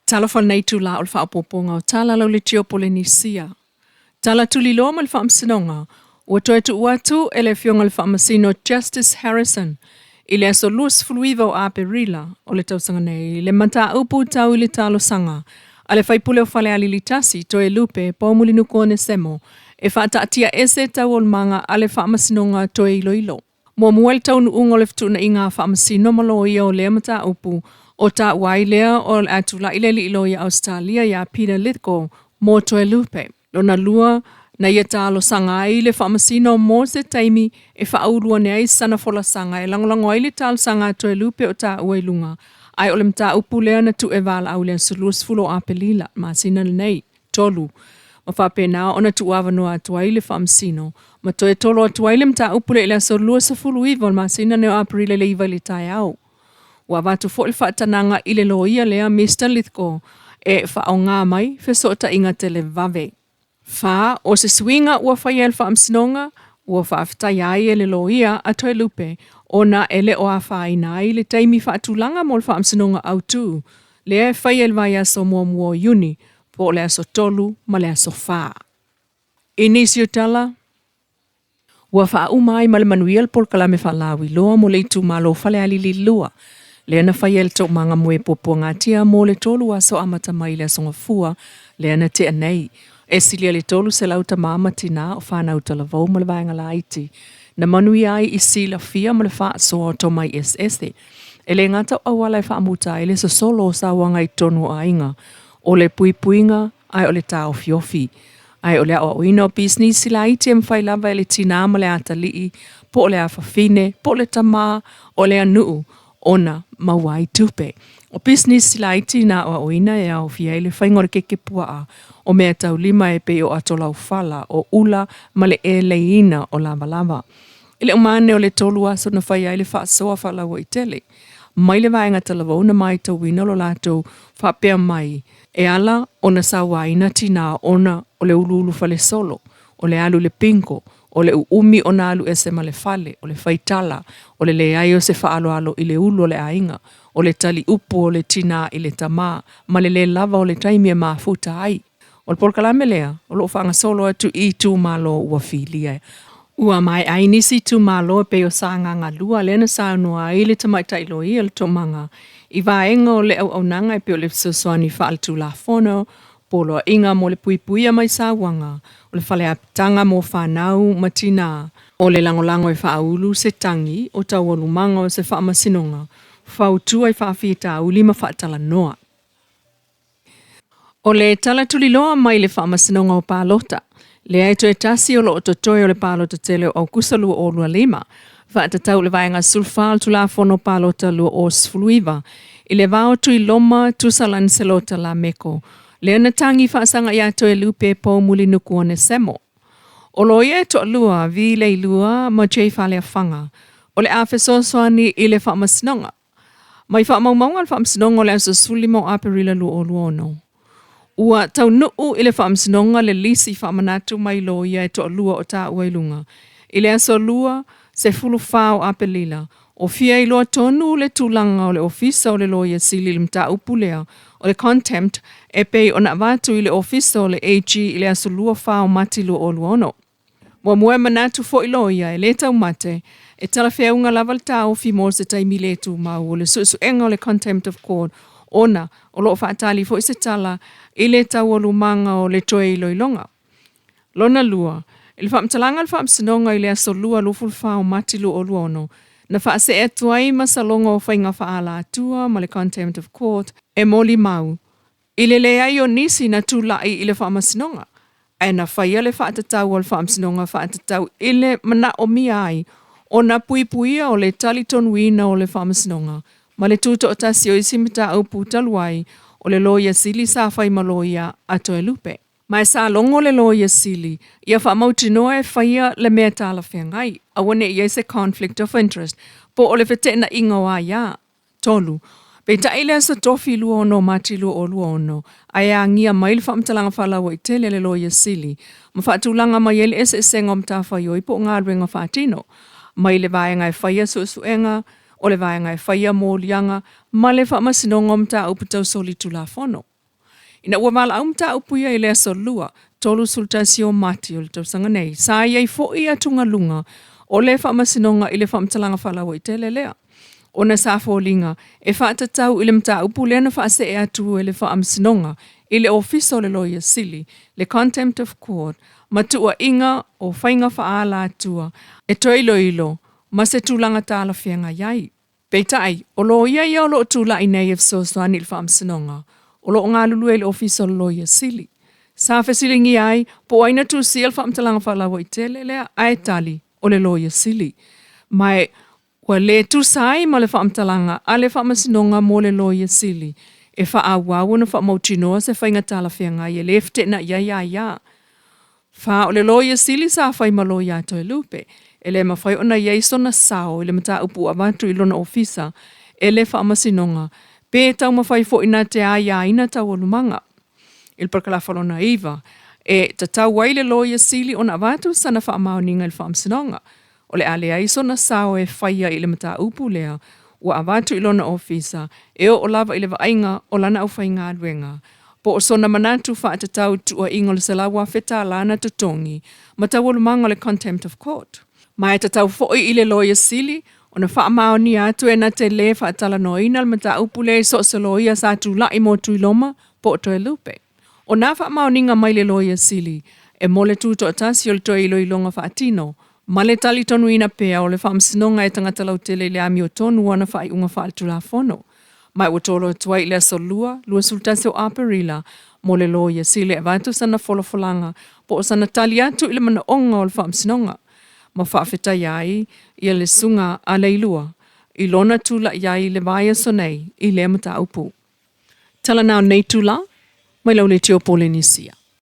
Talofa lenei itulā o le faaopoopoga o tala lau leitio Polenisia. Tala tuliloa ma le Faamasinoga ua toe tuu atu e le Afioga i le Faamasino Justice Harrison i le aso 29 o Aperila o le tausaga nei le mataupu tau i le talosaga a le faipule o Falealili 1 Toelupe Poumulinuku Onesemo e faataatiaese taualumaga a le Faamasinoga toe iloilo. Muamua i le taunuuga o le fetuunaiga a Faamasino ma Loia o lea mataupu o taua ai lea o le a tulai le alii loia Ausetalia ia Peter Lithgow mo Toelupe. Lona lua, na ia talosaga ai le Faamasino mo se taimi e faaulu ane ai sana folasaga e lagolago ai le talosaga a Toelupe o taua i luga, ae o le mataupu lea na tuu e valaau i le aso 20 o Aperila, masina lenei. 3, ma faapena ona tuuavanoa atu ai le Faamasino ma toe tolo atu ai le mataupu lea i le aso 29 o le masina nei o Aperila i le 9 i le taeao. Ua avatu foi le faatanaga i le loia lea Mister Lithgow e faaaoga mai fesootaiga televave. 4, O se suiga ua faia e le Faamasinoga, ua faafetaia ai e le loia a Toelupe ona e le o afaina ai le taimi faatulaga mo le Faamasinoga autu lea e faia i le vaiaso muamua o Iuni po o le aso 3 ma le aso 4. I nisi o tala, ua faauma ai ma le manuia le polokalame faalauiloa mo le itumalo Falealili 2, lea na faia e le Toomaga Moe Puapuagatia mo le 3 aso amata mai i le Aso Gafua lea na tea nei. E silia le 300 tama ma tinā o fanau talavou ma le vaega laiti na manuia ai i silafia ma le faasoa o tomai eseese. E le gata o auala e faamuta ai le sosolo o sauaga i totonu o aiga, o le puipuiga ae o le taofiofi. Ae o le aoaoina o pisinisi laiti e mafai lava e le tinā ma le atalii, po o le afafine, po o le tamā, o le anuu ona maua ai tupe. O pisinisi laiti na aoaoina e aofia ai le faiga o le keke puaa, o meataulima e pei o ato laufala, o ula ma le eleiina o lavalava. I le uma ane o le 3 aso na faia ai le faasoa faalauaitele mai le vaega talavou na maitauina lo latou faapea mai e ala ona sauaina tinā ona o le uluulu falesolo, o le alu i le bingo, o le uumi ona alu ese ma le fale, o le faitala, o le leai o se faaaloalo i le ulu o le aiga, o le tali upu o le tinā i le tamā, ma le lē lava o le taimi e mafuta ai. O le polokalame lea o lo o faagasolo atu i itumalo ua filia. Ua maea ai nisi itumalo e pei o Sagaga 2 lea na saunoa ai le tamaitai loia le Toomaga i vaega o le auaunaga e pei o le fesoasoani faaletulafono, poloaiga mo le puipuia mai sauaga, o le faleapitaga mo fanau ma tinā, o le lagolago e faaulu se tagi o taualumaga o se faamasinoga, fautua i faafitauli ma faatalanoa. O le tala tuliloa mai le Faamasinoga o Palota, lea e toe tasi o lo o totoe o le palota tele o Aukuso 2025, faatatau i le Vaega 14 o le Tulafono Palota 2019, i le va o Tuiloma Tusa Laniselota Lameko, lea na tagi faasaga ia Toelupe Poumulinuku Onesemo. O loia e toalua, Vi Leilua ma Jay Faleafaga, o le a fesoasoani i le Faamasinoga. Mai faamaumauga a le Faamasinoga o le aso 15 o Aperila 2026, ua taunuu i le Faamasinoga le lisi faamanatu mai loia e toalua o taua i luga. I le aso Lua, 14 o Aperila, o fia iloa tonu le tulaga o le Ofisa o le Loia Sili i le mataupu lea o le contempt e pei ona avatu i le Ofisa o le AG i le aso 24 o Mati 2026. Muamua e manatu foi loia e le taumate, e talafeauga lava le taofi mo se taimi le tumau o le suesuega o le contempt of court ona o lo o faatali foi se tala i le taualumaga o le toe iloiloga. Lona lua, i le faamatalaga a le Faamasinoga i le aso Lua 24 o Mati 2026, na faasee atu ai masaloga o faiga faaalatua ma le contempt of court e molimau I le leai o nisi na tulai i le Faamasinoga, ae na faia le faatatau a le Faamasinoga faatatau i le manaomia ai ona puipuia o le talitonuina o le Faamasinoga ma le tutoatasi o isi mataupu talu ai o le Loia Sili sa fai ma loia a Toelupe. Ma e sa logo le Loia Sili ia faamautinoa e faia le mea talafeagai, aua ne i i ai se conflict of interest po o le feteenaiga o aia. 3. Peitai i le aso tofi 26 Mati 2026, ae agia mai le faamatalaga faalauaitele a le Loia Sili ma faatulaga mai ai le eseesega o matafaioi po o galuega faatino mai le vaega e faia suesuega, o le vaega e faia moliaga ma le faamasinoga o mataupu tau solitulafono. Ina ua valaau mataupu ia i le aso Lua, 31 o Mati o le tausaga nei, sa i ai foi atugaluga o le Faamasinoga i le faamatalaga faalauaitele lea, ona sa foliga e faatatau i le mataupu lea na faasee atu e le Faamasinoga i le Ofisa o le Loia Sili, le Contempt of Court, ma tuuaiga o faiga faaalatua e toe iloilo ma se tulaga talafeagai ai. Peitai, o loia ia o lo o tulai nei e fesoasoani i le Faamasinoga, o lo o galulue i le Ofisa o le Loia Sili. Sa fesiligia ai po o ai na tusia le faamatalaga faalauaitele lea, ae tali, o le Loia Sili. Ma e ua le tusa ai ma le faamatalaga a le Faamasinoga mo le Loia Sili e faaauau ona faamautinoa se faiga talafeagai e le feteenai ai aia. Fa o le Loia Sili sa fai ma loia a Toelupe, e le mafai ona i ai sona sao i le mataupu ua avatu i lona ofisa e le Faamasinoga pe taumafai foi na te aiaina taualumaga. I le parakalafa lona 9, e tatau ai le Loia Sili ona avatu sana faamaoniga i le Faamasinoga. O le a leai sona sao e faia i le mataupu lea ua avatu i lona ofisa e oo lava i le vaaiga o lana aufaigaluega, po o sona manatu faatatau i tuuaiga o le $100,000 na totogi ma taualumaga o le Contempt of Court. Ma e tatau foi i le Loia Sili ona faamaonia atu e na te le faatalanoaina le mataupu lea i so o se loia sa tulai mo Tuiloma po o Toelupe. O nā faamaoniga mai le Loia Sili e mo le tutoatasi o le toe iloiloga faatino ma le talitonuina pea o le Faamasinoga e tagata lautele i le amiotonu ana faaiuga faaletulafono. Ma ua tolo atu ai i le aso Lua, 21 o Aperila mo le Loia Sili e avatu sana folafolaga po o sana tali atu i le manaoga o le Faamasinoga ma faafetaia ai ia le susuga a Leilua i lona tulai ai i le vaiaso nei i lea mataupu. Tala na o nei tula, mai lau leitio Polenisia.